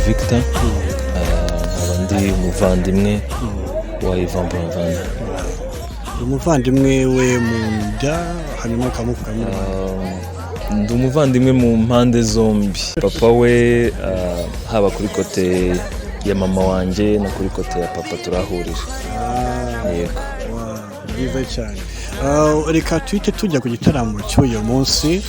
Victor, nkaba ndi umuvandimwe wa Yvan Buravan. Umuvandimwe we mu nda, hanyuma ukamuvuga mu Ndi umuvandimwe mu mpande zombi. Papa we, haba kuri côté ya mama wanjye no kuri côté ya papa, turahurira. Yego. Wow, byiza cyane. Reka tuhite tujya ku gitaramo cy'uyu munsi.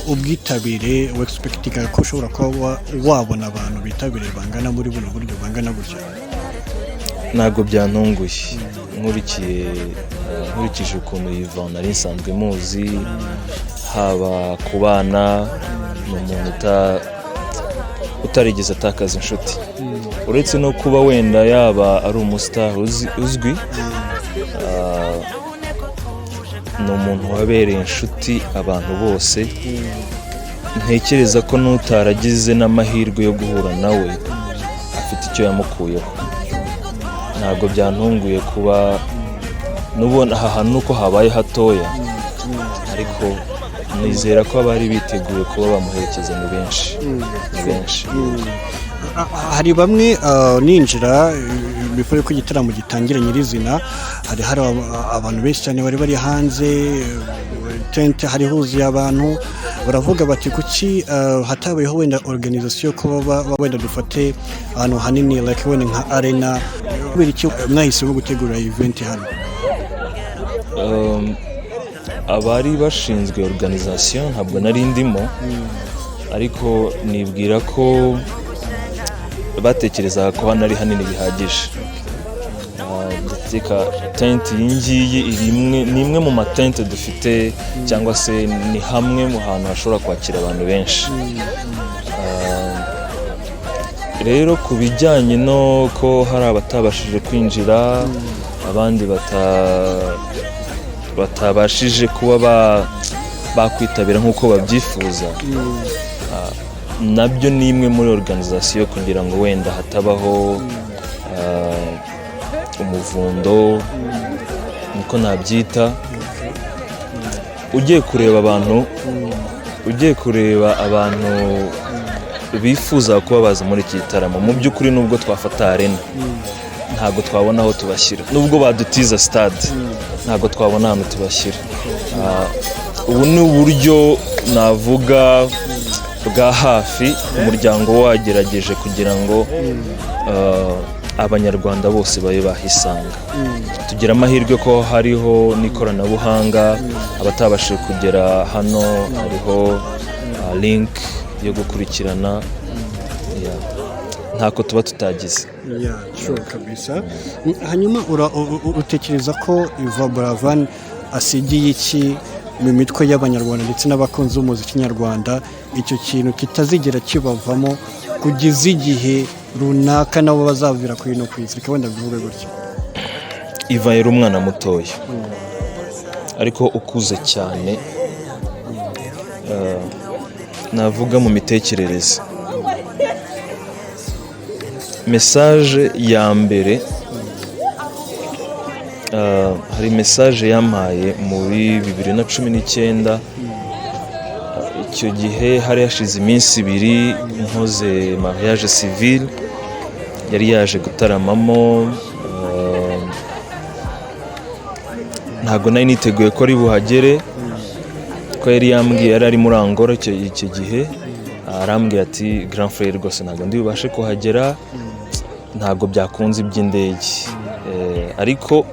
Ubwitabire wexpectinga ko ushobora kuba wabona abantu bitabiriye bangana muri buno buryo, bangana gutya? Ntabwo byantunguye, nkurikije ukuntu Yvan nari nsanzwe muzi, haba ku bana, ni umuntu utarigeze atakaza inshuti. Uretse no kuba wenda yaba ari umusitari uzwi, ni umuntu wabereye inshuti abantu bose. Ntekereza ko n'utaragize n'amahirwe yo guhura nawe afite icyo yamukuyeho. Ntabwo byantunguye kuba nubona aha hantu nuko habaye hatoya, ariko nizera ko abari biteguye kuba bamuherekeza ni benshi, ni benshi. Hari bamwe, ninjira before ko igitaramo gitangira nyirizina, hari abantu benshi cyane bari bari hanze, tente hari huzuye abantu. Baravuga bati: "Kuki hatabayeho wenda organisation ko baba wenda dufate ahantu hanini, like wenda nka arena? Kubera iki mwahisemo gutegura event hano?" Abari bashinzwe organisation ntabwo nari ndimo, ariko nibwira ko batekerezaga ko hano ari hanini bihagije. Ndakeka tente iyi ngiyi iri imwe, ni imwe mu matente dufite, cyangwa se ni hamwe mu hantu hashobora kwakira abantu benshi. Rero ku bijyanye no ko hari abatabashije kwinjira, abandi batabashije kuba bakwitabira nk'uko babyifuza, nabyo ni imwe muri organisation kugira ngo wenda hatabaho umuvundo, niko nabyita. Ugiye kureba abantu bifuza kuba baza muri iki gitaramo, mu by'ukuri nubwo twafata arena ntabwo twabona aho tubashyira, nubwo badutiza stade ntabwo twabona ahantu tubashyira. Ubu ni uburyo navuga bwa hafi umuryango wagerageje kugira ngo Abanyarwanda bose babe bahisanga. Tugira amahirwe ko hariho n'ikoranabuhanga, abatabashije kugera hano hariho link yo gukurikirana. Yeah. Ntako tuba tutagize. Yeah, sure, kabisa. Hanyuma utekereza ko Yvan Buravan asigiye iki mu mitwe y'Abanyarwanda ndetse n'abakunzi b'umuziki nyarwanda, icyo kintu kitazigera kibavamo kugeza igihe runaka nabo bazavira kuri ino ku isi? Reka wenda bivuge gutyo. Yvan yari umwana mutoya ariko ukuze cyane, navuga mu mitekerereze. Message ya mbere, hari message yampaye muri 2019. Icyo gihe hari hashize iminsi 2 nkoze mariage civil, yari yaje gutaramamo. Ntabwo nari niteguye ko ari buhagere, ko yari yambwiye, yari ari muri Angola icyo gihe, arambwira ati: "Grand frère, rwose ntabwo ndi bubashe kuhagera, ntabwo byakunze iby'indege." Ariko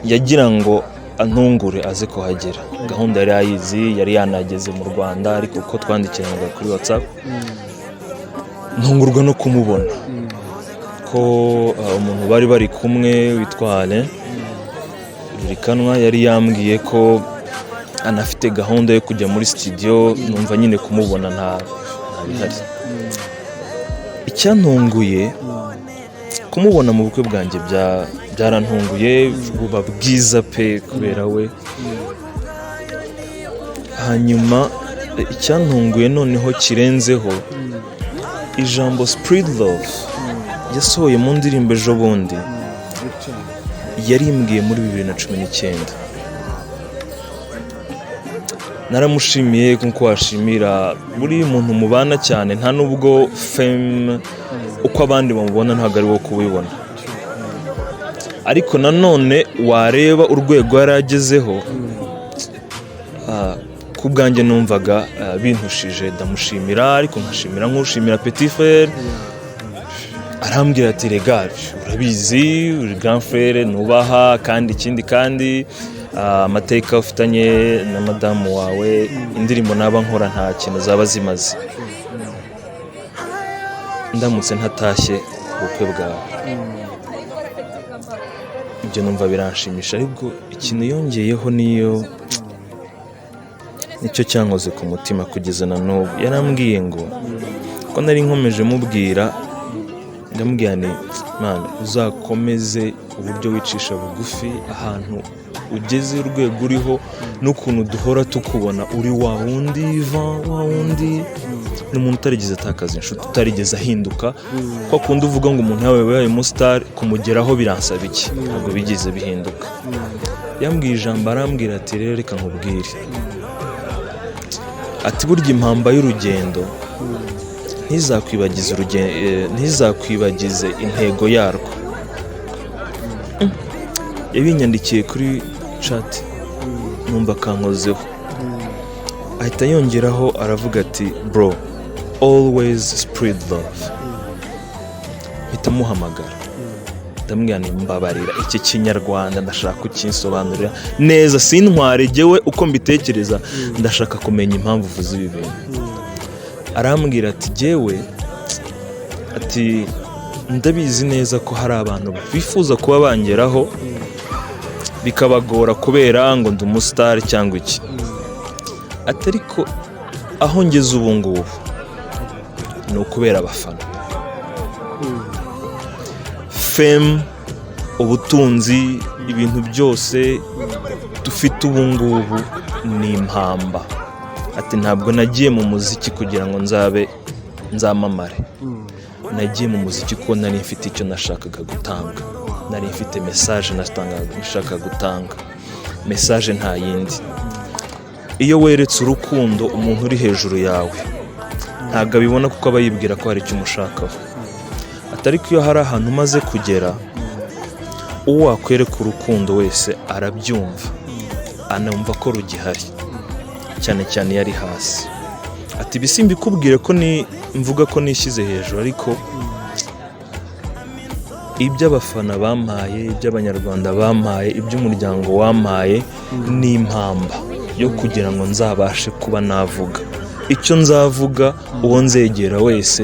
yagira ngo antungure aze kuhagera. Gahunda yari ayizi, yari yanageze mu Rwanda, ariko uko twandikiranaga kuri WhatsApp, ntungurwa no kumubona ko umuntu bari bari kumwe witwa Alain Rurikanwa yari yambwiye ko anafite gahunda yo kujya muri studio. Numva nyine kumubona nta bihari. Icyantunguye, kumubona mu bukwe bwanjye byarantunguye, buba bwiza pe kubera we. Hanyuma icyantunguye noneho kirenzeho, ijambo "spread love" yasohoye mu ndirimbo ejo bundi, yarimbwiye muri 2019. Naramushimiye nk'uko washimira buri muntu mubana cyane, nta nubwo fame. Uko abandi bamubona ntabwo ari wo kubibona, ariko nanone wareba urwego yari agezeho. Ku bwanjye numvaga bintushije. Ndamushimira, ariko nkashimira nk'ushimira petit frère. Arambwira ati: "Rega urabizi, uri grand frère nubaha, kandi ikindi kandi amateka ufitanye na madamu wawe, indirimbo naba nkora nta kintu zaba zimaze ndamutse ntatashye ubukwe bwawe." Ibyo numva biranshimisha, ariko ikintu yongeyeho niyo nicyo cyankoze ku mutima kugeza na n'ubu. Yarambwiye ngo, ko nari nkomeje mubwira, ndamubwira nti: "Mana, uzakomeze uburyo wicisha bugufi, ahantu ugeze, urwego uriho n'ukuntu duhora tukubona uri wa wundi Ivan, wa wundi ni umuntu utarigeze atakaza inshuti, utarigeze ahinduka." Ko akunda uvuga ngo umuntu yabaye yabaye umusitari, kumugeraho biransaba iki? Ntabwo bigeze bihinduka. Yambwiye ijambo, arambwira ati: "Rero reka nkubwire," ati: "Burya impamba y'urugendo ntizakwibagize intego yarwo." Yabinyandikiye kuri chat, numva akankozeho. Ahita yongeraho aravuga ati: "Bro, always spread love." Mpita muhamagara, ndamubwira nti: "Mbabarira, iki Kinyarwanda ndashaka kukinsobanurira neza, sintware jyewe uko mbitekereza, ndashaka kumenya impamvu uvuze ibi bintu." Arambwira ati: "Jyewe," ati, "ndabizi neza ko hari abantu bifuza kuba bangeraho bikabagora kubera ngo ndi umusitari cyangwa iki," ati, "ariko aho ngeze ubu ngubu ni ukubera abafana. Fame, ubutunzi, ibintu byose dufite ubu ngubu ni impamba." Ati: "Ntabwo nagiye mu muziki kugira ngo nzabe nzamamare. Nagiye mu muziki kuko nari mfite icyo nashakaga gutanga, nari mfite message nashakaga gutanga. Message nta yindi: iyo weretse urukundo umuntu uri hejuru yawe, ntabwo abibona kuko aba yibwira ko hari icyo umushakaho." Ati: "Ariko iyo hari ahantu umaze kugera, uwo wakwereka urukundo wese arabyumva, anumva ko rugihari, cyane cyane iyo ari hasi." Ati: "Ibi simbikubwire ko ni mvuga ko nishyize hejuru, ariko ibyo abafana bampaye, ibyo Abanyarwanda bampaye, ibyo umuryango wampaye ni impamba yo kugira ngo nzabashe kuba navuga icyo nzavuga. Uwo nzegera wese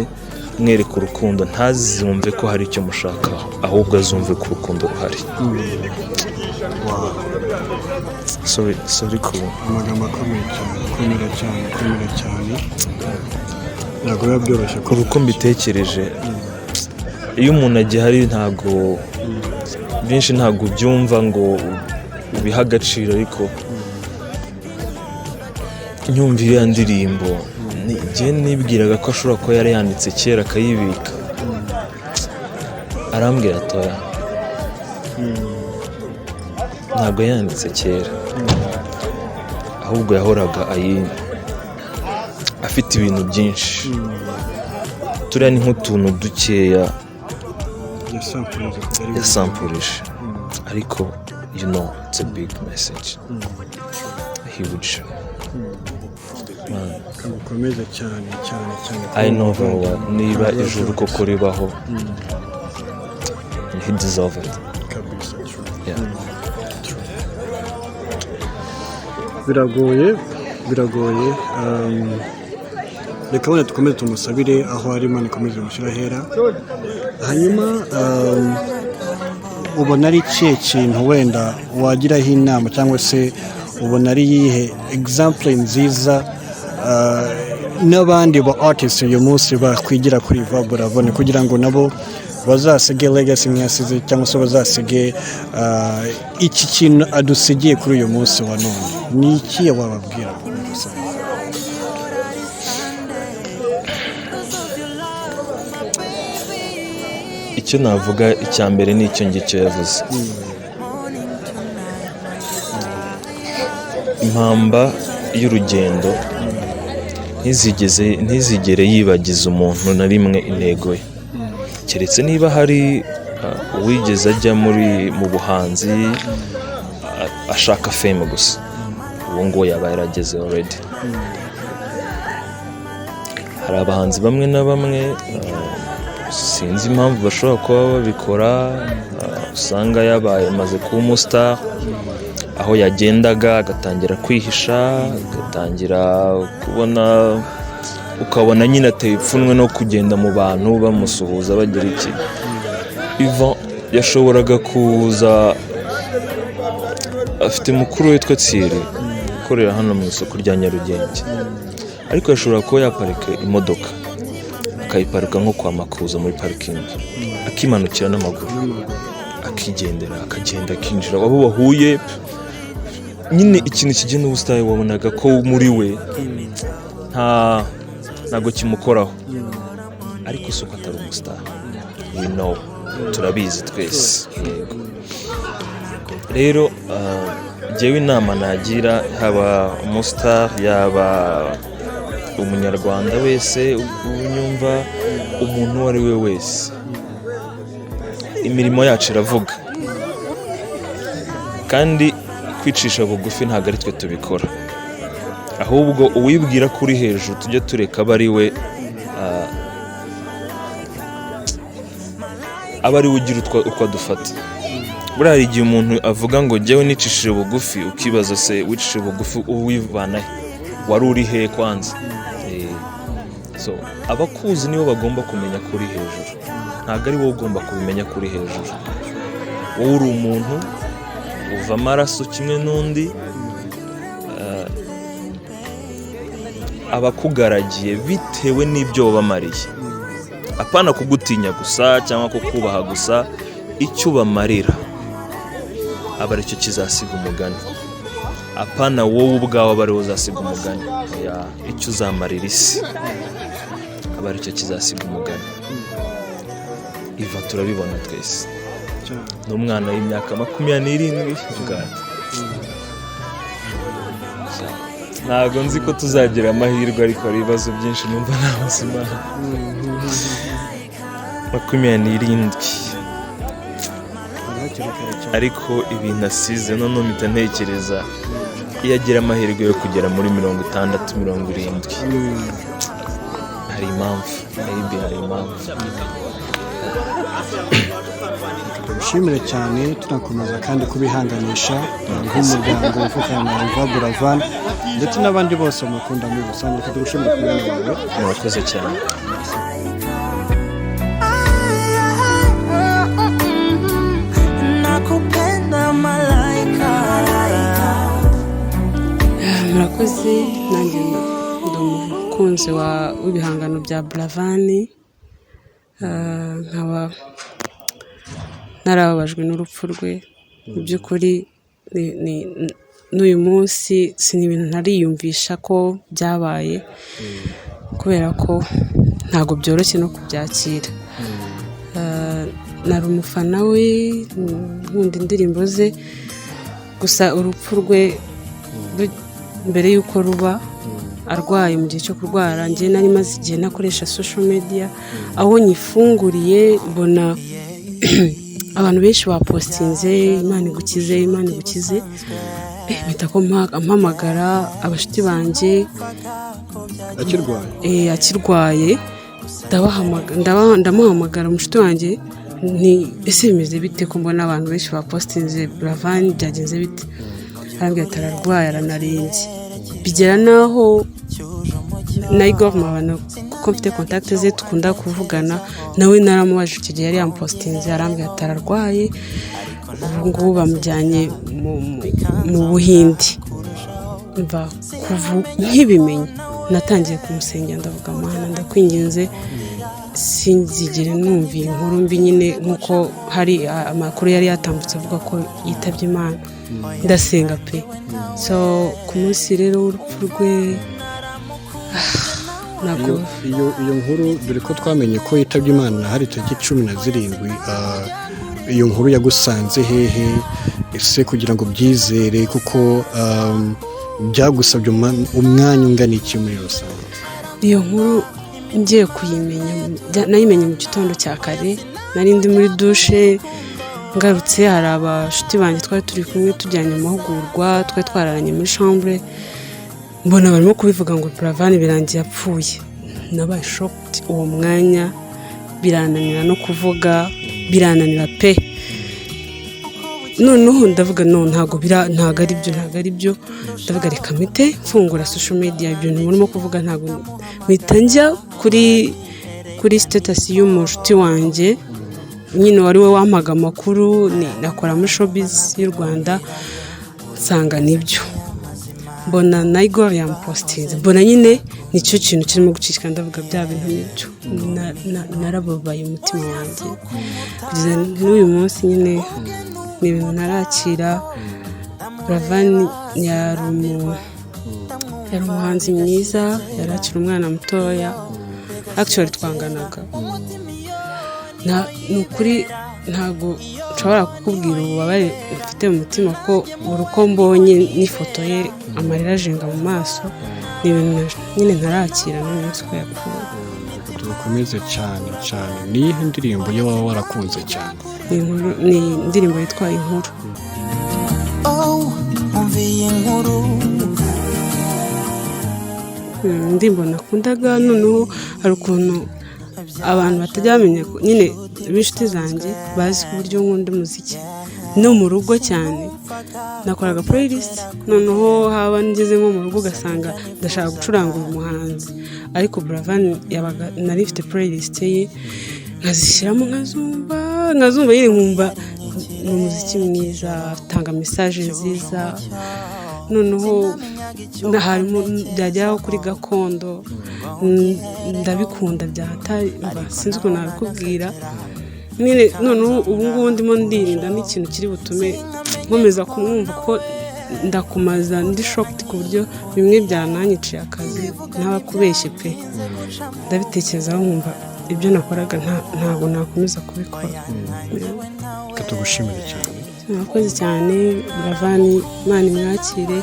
mwereka urukundo, ntazumve ko hari icyo mushakaho, ahubwo azumve ko urukundo ruhari." Sorry, sorry ku Amagambo akomeye cyane, akomera cyane, akomera cyane. Ntabwo biba byoroshye ko Uko mbitekereje, iyo umuntu agihari ntabwo byinshi ntabwo ubyumva ngo ubihe agaciro, ariko nyumva iriya ndirimbo, njye nibwiraga ko ashobora kuba yari yanditse kera akayibika. Arambwira ati: "Oya, ntabwo yanditse kera, ahubwo yahoraga ayi afite ibintu byinshi. Turiya ni nk'utuntu dukeya yasampurize kujya ari yasampurije, ariko it's a big message, huge, man." Kamukomeze cyane cyane cyane. I know very well niba ijuru koko ribaho, he deserve it. Kabisa, true. Yeah. True. Biragoye, biragoye. Reka wenda dukomeze tumusabire aho ari, Imana ikomeze imushyire ahera. Hanyuma ubona ari ikihe kintu wenda wagiraho inama, cyangwa se ubona ari iyihe example nziza n'abandi ba artists uyu munsi bakwigira kuri Yvan Buravan, kugira ngo nabo bazasige legacy nk'iyasize, cyangwa se bazasige iki kintu adusigiye kuri uyu munsi wa none? Ni ikihe wababwira muri rusange? Icyo navuga, icya mbere ni icyo ngicyo yavuze: impamba y'urugendo ntizigere yibagiza umuntu na rimwe intego ye. Keretse niba hari uwigeze ajya muri mu buhanzi ashaka fame gusa, uwo nguwo yaba yarageze already. Hari abahanzi bamwe na bamwe, sinzi impamvu bashobora kuba babikora, usanga yabaye amaze kuba umustar, aho yagendaga agatangira kwihisha, agatangira kubona, ukabona nyine ateye ipfunwe no kugenda mu bantu bamusuhuza, bagira iki. Yvan yashoboraga kuza afite mukuru witwa Thierry ukorera hano mu isoko rya Nyarugenge, ariko yashobora kuba yaparika imodoka, akayiparika nko kwa Makuza muri parikingi, akimanukira n'amaguru, akigendera, akagenda, akinjira abo bahuye. Nyine ikintu kigena ubusitani wabonaga ko muri we ntabwo kimukoraho, ariko si uko atari umusitari, we know, turabizi twese. Yego, rero jyewe inama nagira haba umusitari, yaba umunyarwanda wese unyumva, umuntu uwo ari we wese, imirimo yacu iravuga, kandi kwicisha bugufi ntabwo ari twe tubikora, ahubwo uwibwira ko uri hejuru tujye tureka abe ari we, aba ari we ugira uko adufata. Buriya hari igihe umuntu avuga ngo jyewe nicishije bugufi, ukibaza se wicishije bugufi uwivana he? Wari uri he kwanza? So abakuzi nibo bagomba kumenya ko uri hejuru, ntabwo ari wowe ugomba kubimenya ko uri hejuru. Wowe uri umuntu uva amaraso kimwe n'undi, abakugaragiye bitewe n'ibyo wabamariye, apana kugutinya gusa cyangwa kukubaha gusa, icyo ubamarira aba aricyo kizasiga umugani, apana wowe ubwawe aba ariwe uzasiga umugani. Oya, icyo uzamarira isi aba aricyo kizasiga umugani. Iva turabibona twese, ni umwana w'imyaka 27. God. Ntabwo nzi ko tuzagira amahirwe, ariko hari ibibazo byinshi numva nta buzima. 27. Hari hakiri kare cyane. Ariko ibintu asize, noneho mpita ntekereza iyo agira amahirwe yo kugera muri 60, 70, hari impamvu, maybe hari impamvu. Tugushimire cyane, tunakomeza kandi kubihanganisha nk'umuryango uvukana na Yvan Buravan ndetse n'abandi bose mukunda muri rusange. Reka tugushimire ku mwanya wawe. Murakoze cyane. Nakupenda malaika. Murakoze. Nanjye ndi umukunzi w'ibihangano bya Buravani, nkaba narababajwe n'urupfu rwe. Mu by'ukuri n'uyu munsi si ibintu ntariyumvisha ko byabaye, kubera ko ntabwo byoroshye no kubyakira. Nari umufana we, nkunda indirimbo ze, gusa urupfu rwe mbere y'uko ruba, arwaye, mu gihe cyo kurwara, njye nari maze igihe nakoresha social media, aho nyifunguriye mbona abantu benshi bapostinze "Imana igukize, Imana igukize". Mpita ko mpamagara abashuti banjye. Akirwaye? Akirwaye. Ndamuhamagara umushuti wanjye ni "Ese bimeze bite ko mbona abantu benshi bapostinze Buravan, byagenze bite?" Arambwira ati "Ararwaye, aranarembye." Bigera n'aho na Igor Mabano, kuko mfite contact ze dukunda kuvugana nawe, naramubaje icyo gihe yari yamupostinze, arambwira ati "Ararwaye, ubu ngubu bamujyanye mu Buhindi." Mva kuva nkibimenya natangiye kumusengera, ndavuga "Mana, ndakwinginze, sinzigere numva iyi nkuru mbi." Nyine nk'uko hari amakuru yari yatambutse avuga ko yitabye Imana, ndasenga pe. So ku munsi rero w'urupfu rwe, ntabwo Iyo nkuru, dore ko twamenye ko yitabye Imana hari tariki 17, iyo nkuru yagusanze hehe ese kugira ngo byizere kuko byagusabye umwanya ungana iki muri rusange? Iyo nkuru Ngiye kuyimenya, nayimenye mu gitondo cya kare. Nari ndi muri douche, ngarutse hari abashuti banjye twari turi kumwe tujyanye mu mahugurwa, twari twararanye muri chambre, mbona barimo kubivuga ngo Buravan birangiye apfuye. Nabaye shocked uwo mwanya, birananira no kuvuga, birananira pe. Noneho ndavuga: "No, ntabwo bira, ntabwo ari byo, ntabwo ari byo." Ndavuga: "Reka mpite mfungura social media, ibyo bintu murimo kuvuga ntabwo." Mpita njya kuri status y'umushuti wanjye nyine wari we wampaga amakuru, ni nakora muri showbiz y'u Rwanda, nsanga nibyo. Mbona na Igor yamupostinze, mbona nyine nicyo kintu kirimo gucicika. Ndavuga: "Bya bintu nibyo." Narababaye umutima wanjye kugeza n'uyu munsi. Nyine ni ibintu ntarakira. Buravan yari umuhanzi mwiza, yari akiri umwana mutoya, actually twanganaga. Ni ukuri ntabwo nshobora kukubwira ububabare mfite mu mutima, ko buri uko mbonye n'ifoto ye amarira ajenga mu maso. Ni ibintu nyine ntarakira n'uyu munsi ko yapfuye. Tugukomeze cyane cyane. Ni iyihe ndirimbo ye waba warakunze cyane? Ni inkuru, ni indirimbo yitwa "Inkuru". Oh, umva iyi nkuru. Indirimbo nakundaga, noneho hari ukuntu abantu batajya bamenya nyine b'inshuti zanjye bazi ko uburyo nkunda umuziki no mu rugo cyane nakoraga playlist, noneho haba ngeze nko mu rugo ugasanga ndashaka gucuranga uyu muhanzi, ariko Buravan yabaga nari mfite playlist ye, nkazishyiramo nkazumva, nkazumva nyine nkumva ni umuziki mwiza, atanga message nziza. Noneho harimo byageraho kuri gakondo, ndabikunda bya hatari, mba sinzi ukuntu nabikubwira nyine. Noneho ubu ngubu ndimo ndirinda n'ikintu kiri butume nkomeza kumwumva, kuko ndakumaza ndi shocked ku buryo bimwe byananyiciye akazi, ntabakubeshye pe. Ndabitekerezaho nkumva ibyo nakoraga ntabwo nakomeza kubikora. Reka tugushimire cyane. Murakoze cyane. Buravan, Imana imwakire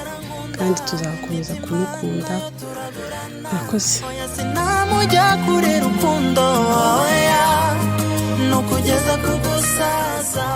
kandi tuzakomeza kumukunda. Murakoze. Sinamujya kure, rukundo, oya, ni ukugeza ku gusaza.